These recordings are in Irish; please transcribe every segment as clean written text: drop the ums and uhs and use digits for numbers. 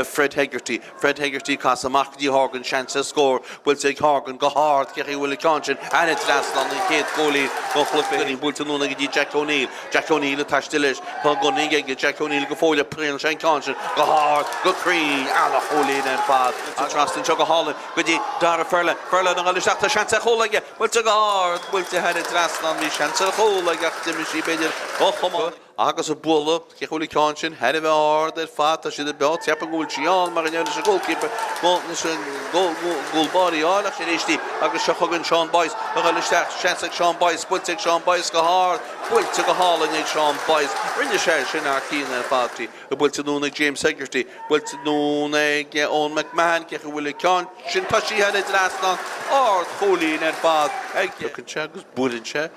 Fred Hegarty. Fred Hegarty casadh amach go dtí Horgan, seans ar scór buailte ag Horgan go hard, cé chaoi a bhfuil an ceann sin thar an trasnán, an chéad chúilín don chlub féin. Buailte anonn go dtí Jack O'Neill, Jack O'Neill ag taisteal leis, tá an gunna aige Jack O'Neill go fóill ach scaoileann sé an ceann sin go hard, go cruinn, ana-chúilín ar fad. Trasna anseo go hálainn go dtí Dara Furlane, Furlane ag dul isteach, tá seans ar chúl aige, buailte go hard, buailte thar an trasnán, bhí seans ar chúl aige ach d'imigh sí b'fhéidir ó chomán. Agus ag bualadh, cé chaoi a bhfuil an ceann sin thar a bheith ard ar fad, tá siad ag beo, ceapaim go bhfuil sí ann mar a ndeir leis an goalkeeper, leis an gcúl báire a fháil ach sin éistí agus seo chugainn Sean Boyce ag dul isteach, seans ag Sean Boyce, buailte ag Sean Boyce go hard, buailte go hálainn ag Sean Boyce, rinne sé sin thar cionn ar fad. Buailte anonn ag James Hegarty, buailte anonn ag Eoin McMahon, cé chaoi a bhfuil an ceann sin, tá sí thar an trasnán, ard chúilín ar fad ag. Piocann sé agus buaileann sé.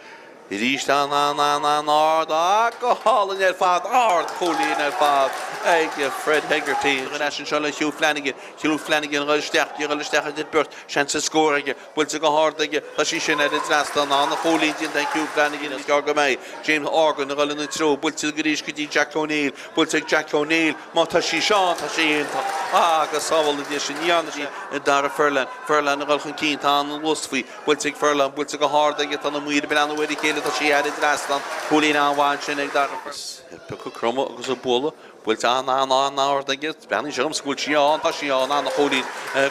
Arís an-an-an-an-ard, ah go hálainn ar fad, ard-chúilín ar fad ag Fred Hegarty. Ar ais anseo le Hugh Flanagan, Hugh Flanagan ag dul isteach, ag dul isteach idir beirt, seans ar scór aige, buailte go hard aige, tá sí sin ar an trasnán, an-chúilín déanta ag Hugh Flanagan, is gearr go mbeidh James Horgan ag dul ina treo, buailte arís go dtí Jack O'Neill, buailte ag Jack O'Neill, má tá sí seo ann, tá sé iontach, agus sábháil Dia sin, ní dhearna sé, Dara Furlane, Furlane ag dul chun cinn, tá an-luas faoi. Buailte ag Furlane, buailte go hard aige, tá na maoir ag breathnú ar a chéile, tá sí thar an trasnán, cúilín an-mhaith ansin ag Dara Furlane. Ag piocadh cromadh agus ag bualadh, buailte an-an-an-ard aige, breathnaíonn sé dhomsa go bhfuil sí ann, tá sí ann, an-chúilín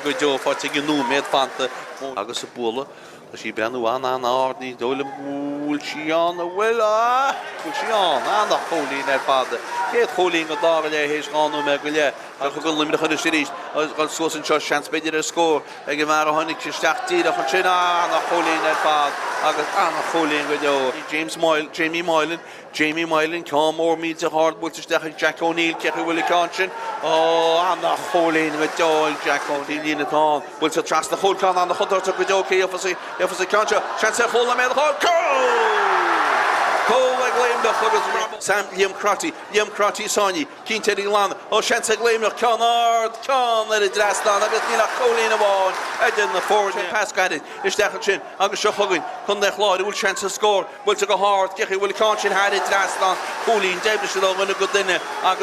go deo faighte ag an nóiméad fanta. Agus ag bualadh, tá sí ag breathnú an-an-ard, ní dóigh liom go bhfuil sí ann, an bhfuil? Ah! Bhfuil sí ann? An-chúilín ar fad. Chéad chúilín go dara leath théis 2 nóiméad go leith. Chuig an Luimneach anois arís, agus dul suas anseo, seans b'fhéidir ar scór. Ag an bhfear a tháinig isteach díreach ansin, an-chúilín ar fad agus an-chúilín go deo. James Moylan, Jamie Moylan, Jamie Moylan, ceann mór millteach ard buailte isteach ag Jack O'Neill, cé chaoi a bhfuil an ceann sin? Ó, an-chúilín go deo ag Jack O'Neill. Líne atá ann, buailte trasna chúil, ceann an-chontúirteach go deo, cé gheofas an ceann seo? Seans ar chúl na mBéal, cúl! Cúl ag Luimneach agus Sam Liam Crotty, Liam Crotty sáinnithe. Cinnte ar an nglan. Ó, seans ag Luimneach, ceann ard, ceann ar an dtrasnán agus níl ach cúilín amháin idir na foirne. Pas gairid isteach ansin agus seo chugainn Contae an Chláir a bhfuil seans ar scór. Buailte go hard, cé chaoi a bhfuil an ceann sin thar an dtrasnán. Cúilín deimhnithe ó dhuine go duine agus.